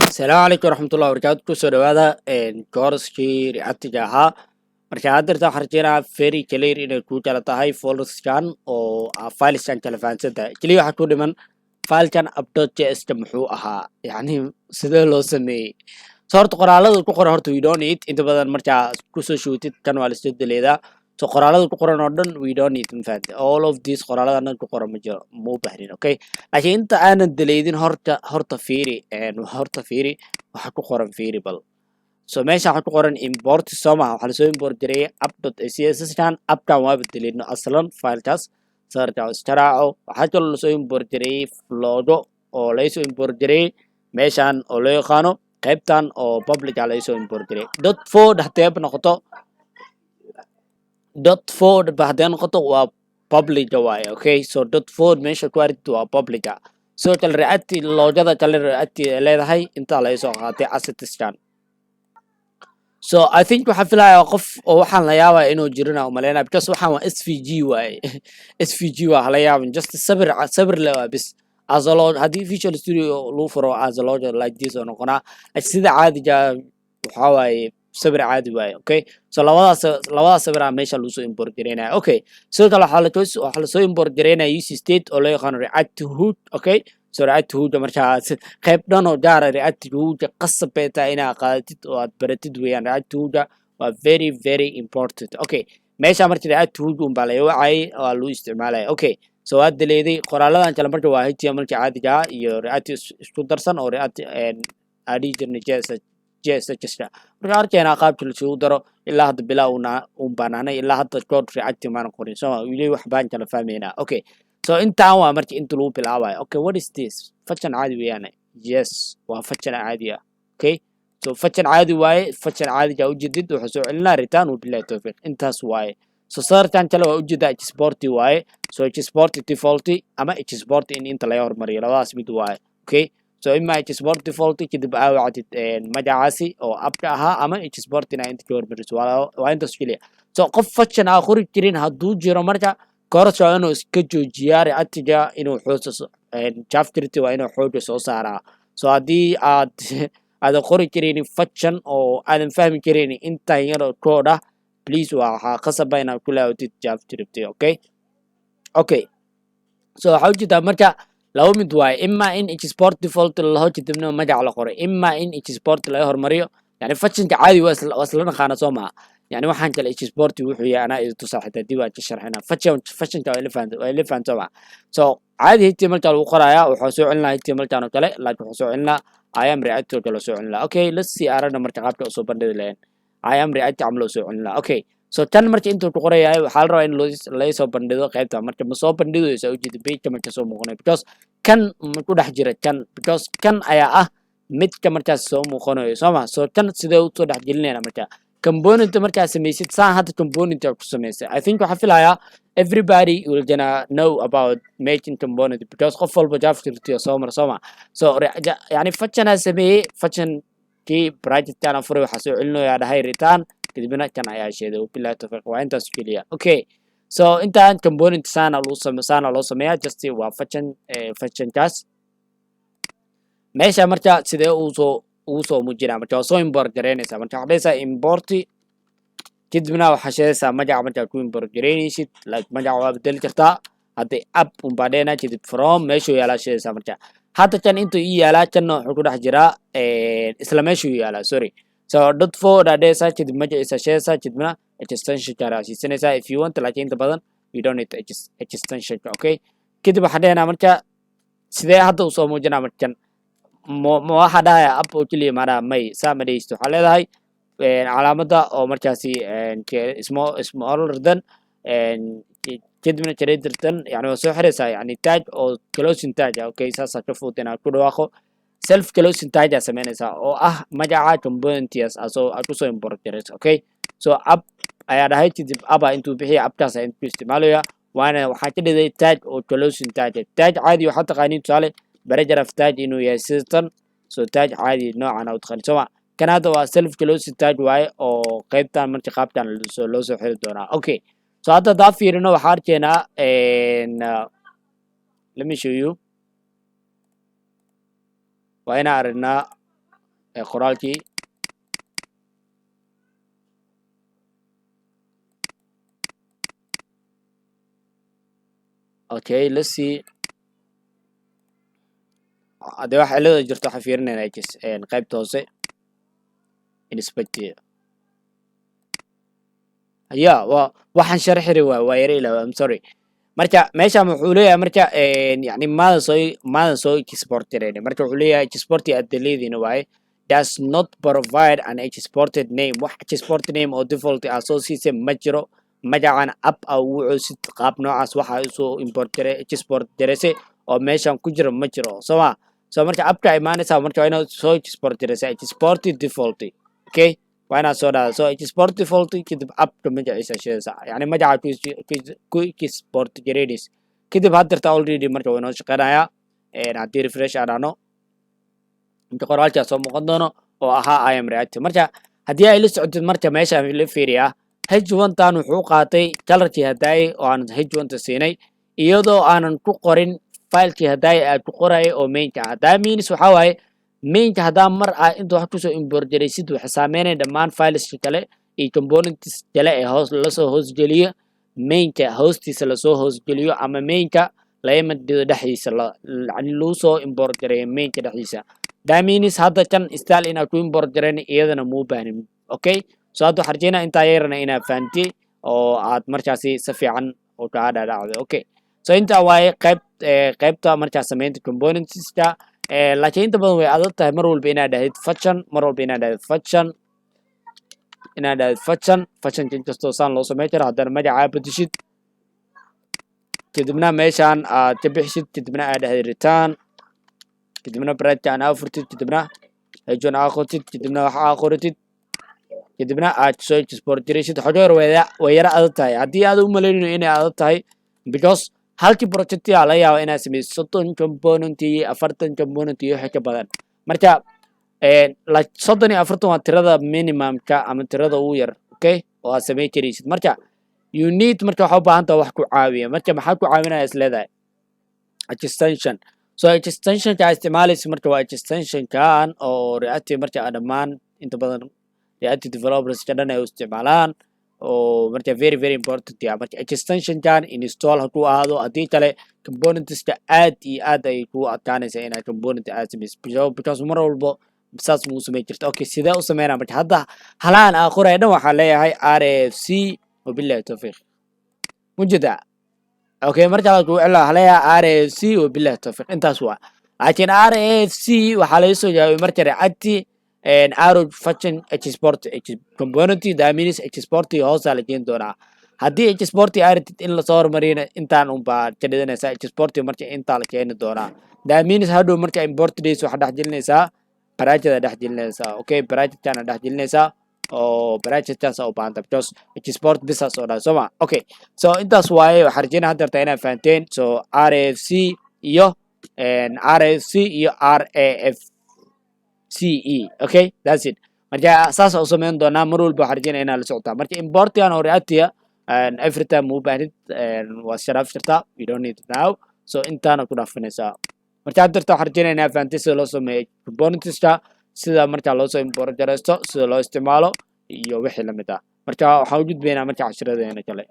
Asalaamu calaykum waraxmatullahi wabarakaatu. Kusoo dhawaada course-kii React-iga ahaa. Marka haddeerta waxaan rajeynayaa very clear inay kuu kala tahay folderskan oo fileskan kala fahansan tahay. Keliya waxaa ku dhiman filekan app.js ka muxuu ahaa, yacni sidee loo sameeyey. So horta qoraalada ku qoran horta we don't need. Inta badan markaa kusoo shootid kan waa lasoo deleedaa. So qoraalada ku qoran oo dhan we don't need, mafahante? All of these qoraalada dhan ku qoran ma jiro, ma u baahnin. Okay, laakiin inta aanan deleedin horta fiiri, horta fiiri waxa ku qoran, fiiri bal. So meesha waxaa ku qoran import, soo maha? Waxaa lasoo import gareeyay app.css kan. Appkan waa bedelino aslan filekaas sawirka iska raaco. Waxaa kaloo lasoo import gareeyay logo oo lagasoo import gareeyay meeshan oo loo yaqaano qaybtan oo public ah lagasoo import gareeyay. Dot forward hadee noqoto, dot forward ba haddee noqoto, waa publica waaye. Okay, so dot forward meesha ku aragtid waa publica. Sidoo kale React logoda kale React ay leedahay intaa laga soo qaatay assetskan. So I think waxaan filayaa qof oo waxaan la yaabaya inuu jirina umaleynaya, because waxaan waa SVG waaye. SVG waa hala yaabin, just sawir, sawir le waa bis. As a logo haddii Visual Studio lagu furo, as a logo like this oo noqonaa. Sida caadiga waxaa waaye sawir caadi waaye. Okay, so labadaas sawir aa meesha lagu soo import gareynaya. Okay, sidoo kale waxaa lasoo import gareynaya use state oo loo yaqaano React hook. Okay, so React hook markaas qayb dhan oo gaara React hook qasab bay tahay inaad qaadatid oo aad baratid weeyaan. React hook waa very very important. Okay, meesha marka React hook un baa laga wacayay oo lagu isticmaalaya. Okay, so waa deleeday qoraaladan kale. Marka waa HTML-ka caadiga ah iyo React isku darsan oo React aa dhihi jirnay JS JSHska. Marka arkaynaa qaabka lasugu daro. Ilaa hadda bilaa una un banaanay, ilaa hadda code React maana qorin, soma? Weli wax baan kala fahmaynaa. Okay, so intaan waa marka inta lagu bilaabayo. Okay, what is this? Function caadi weeyaan. Yes, waa function caadi ah. Okay, so function caadi waaye. Function caadiga ujeedid wuxuu soo celinaa return, wabillahi tawfiiq, intaas waaye. So sadarkan kale waa ujeedaa, export waaye. So export default ama export in inta laga hormariyo, labadaas mid waaye. Okay, so ima export default kadib aa wacdid magacaasi oo appka ahaa, ama export inaa inta ka hormariso, waa intaas keliya. So qof function aa qori jirin hadduu jiro, marka course waa inuu iska joojiyaa Reactiga, inuu xoosa JavaScript waa inuu xooga soo saaraa. So haddii aad aadan qori karaynin function oo aadan fahmi karaynin intan yar oo code ah, please, waa waxaa qasaba inaad ku laawatid JavaScript. Okay, so waxaa ujeedaa marka laba mid waaye: ima in export default laho, kadibna magac la qoray, ima in export laga hormariyo. Yani functionka caadi waa isla naqaana, soo maha? Yani waxaan kale export wuxuu yahay anaa idi tusaa, xitaa dib aan ka sharxina. Functionka waa ila fahamta, soo maha? So caadi HTML-ka lagu qorayaa, wuxuu soo celinaa HTML-kan oo kale, laakiin wuxuu soo celinaa "I am React" oo kale soo celinaa. Okay, let's see, aragna marka qaabka usoo bandhigi lahayn. "I am React" camal usoo celinaa. Okay, so tan marka intuu ku qorayahay, waxaa la rabaa in laga soo bandhigo qaybta. Marka ma soo bandhigaysa, ujeeda pageka marka soo muuqanay, because kan ma ku dhex jira kan, because kan ayaa ah midka markaas soo muuqanayo, soo ma? So kan sidee usoo dhex gelinayna? Marka component markaa samaysid saan hadda component ku samaysay, I think waxaa filayaa everybody will gonna know about making component, because qof walba JavaScript soo mara, soo ma? So yani function aa sameeyey, functionkii bracketkan furay, waxaa soo celinayaa dhahay return, kadibna kan ayaa sheeday, wabillahi tawfiiq, waa intaas keliya. Okay, so intaan component saana loo sameeyaa, just waa function functionkaas. Meesha marka sidee uu soo muujinaa? Marka waa soo import gareynaysaa. Marka waxaa dhahaysaa import, kadibna waxaa sheegaysaa magaca markaa ku import gareynaysid. Like magaca waa bedeli kartaa, hadda app unbaa dhehnaa, kadib from meeshuu yaalaa sheegaysaa. Marka hadda kan intuu ii yaalaa, kanna wuxuu ku dhex jiraa isla meeshuu yaalaa, sorry. So dot forward aa dhehaysaa, kadib magaciisa sheegaysaa, kadibna extensionka raacsiisanaysaa if you want, laakiin inta badan you don't need extensionka. Okay, kadib waxaan dhehnaa marka sidee hadda usoo muujinaa? Markan ma waxaa dhahaya app oo keliya maanaa? May, saa ma dhehaysto. Waxaa leedahay calaamada oo markaasi small, smaller than, kadibna greater than, yani waa soo xiraysaa, yani tag oo closing tag ah. Okay, saasaa ka fudud inaad ku dhawaaqo. Self closing tag aa samaynaysaa oo ah magaca componentias asoo aad kusoo import garayso. Okay, so app ayaa dhahay, kadib aba intuu bixiya appkaas intuu ku isticmaalaya, waana waxaa ka dhigay tag oo closing tag. Tag caadi waxaa taqaaniin, tusaale paragraph tag inuu yahay sida tan. So tag caadi noocan u taqaani, sooma? Kan hadda waa self closing tag waaye, oo qaybtan marka qaabkan loo soo xiri doonaa. Okay, so hadda haddaa fiirino, waxaa arkaynaa, let me show you, waa inaan aragnaa. Qoraalkii. Okay, let's see. Haddii wax cilada jirto, waxaan fiirinaynaa qaybta hoose, inspect. Ya, waa waxaan sharxiri waay, waa yara ilaawa, I'm sorry. Marka meeshaan wuxuu leeyahay, marka yani maadan soo export garaynin. Marka wuxuu leeyahay export aad leediina waaye, does not provide an exported name. Wax export name oo default ah soo siisay ma jiro. Magacan app a ugu coosid qaab noocaas waxa usoo import gare, export garaysay oo meeshan ku jiro ma jiro, soo ma? So marka appka imaanaysaa, marka waa inaad soo export garaysaa, export default. Okay, waa inaad soo dhahda so export default, kadib appka magaciisa sheegaysaa, yani magaca ku export garaynaysa. Kadib haddirta already marka waa inoo shaqeynayaa. Haddii refresh aan dhahno, inta qoraalkaa soo muuqan doono oo ahaa "I am React". Marka haddii ay la socotid, marka meesha la fiiriyaa, h1 tan wuxuu qaatay colorkii hadaaye oo aan h1 ta siinay, iyadoo aanan ku qorin filekii hadaaye aad ku qorayay oo mainka ah. That means waxaa waaye, mainka haddaa mar ah inta wax kusoo import garaysid, waxay saameynaya dhammaan fileska kale iyo components kale ee hoos lasoo hoosgeliyo, mainka hoostiisa lasoo hoosgeliyo ama mainka laga dhexdiisa, yani lagu soo import gareeyo mainka dhexdiisa. That means hadda kan style inaad ku import garayn iyadana muu baahnin. Okay, so hadda waxaan rajeynaya intaa yarana inaad fahantay oo aad markaasi si fiican oo kaa dhadhacday. Okay, so intaa waaye qaybta markaa samaynta componentska. Laakiin inta badan way adag tahay mar walba inaad dhahdid function, mar walba inaad dhahdid function, inaad dhahdid function. Functionka inkastoo saan loo samayn karo, haddana magacaa bedeshid, kadibna meeshaan aad ka bixisid, kadibna aad dhahdid return, kadibna bracketkan aa furtid, kadibna h1 aa qortid, kadibna wax aa qoratid, kadibna aad soo export garaysid, xogo yar way yara adag tahay. Haddii aad u malaynayno inay adag tahay, because halkii project aa laga yaaba inaad sameysid 30 component iyo 40 component iyo wixii ka badan. Marka 30 iyo 40 waa tirada minimumka ama tirada ugu yar, okay, oo aad samayn karaysid. Marka you need, marka waxaa u baahan taha wax ku caawiya. Marka maxaa ku caawinaya is leedahay? Extension. So extensionka aad isticmaalaysa marka waa extensionkan oo React, marka dhammaan inta badan React developers ka dhan ay u isticmaalaan, oo marka very very important ya. Marka extensionkan install hadduu ahaado, haddii kale componentska aad iyo aad ay kugu adkaanaysa inaad component aad samaysid, because mar walbo saas muu samayn jirta. Okay, sidee u sameynaa? Marka hadda halaan aa qoraya dhan waxaan leeyahay RFC, wabillahi tawfiiq. Mujida? Okay, marka la kugu celaa, waxaa leeyahay RFC, wabillahi tawfiiq. Intaas waa. Laakiin RFC waxaa laga soo jawaabay marka React arrow function export component. That means export hoosaa la keeni doonaa. Haddii export aratid in lasoo hormariyana, intaan unbaa ka dhidanaysaa export. Marka intaa la keeni doonaa, that means hadhow marka import days waxaa dhex gelinaysaa bracketa dhex gelinaysaa. Okay, bracketkana dhex gelinaysaa oo bracketkaas u baahanta, because export bisaas oo dhan, soo ma? Okay, so intaas waaye. Waxaan rajeynaya hadda rabtaa inaad fahanteen. So RFC iyo RFC iyo RAFCE. Okay, that's it. Marka saas u samayn doonaa mar walba. Waxaan rajeynaya inaad la socotaa. Marka importigan oo Reactia every time u baahnid, waa sharaaf jirtaa, you don't need it now. So intaana ku dhaafinaysaa. Marka hadda waxaan rajeynaya inaad fahantay sida loo sameeyo componentska, sida marka loo soo import garaysto, sida loo isticmaalo iyo wixii lamid ah. Marka waxaan u gudbaynaa marka cashiradeena kale.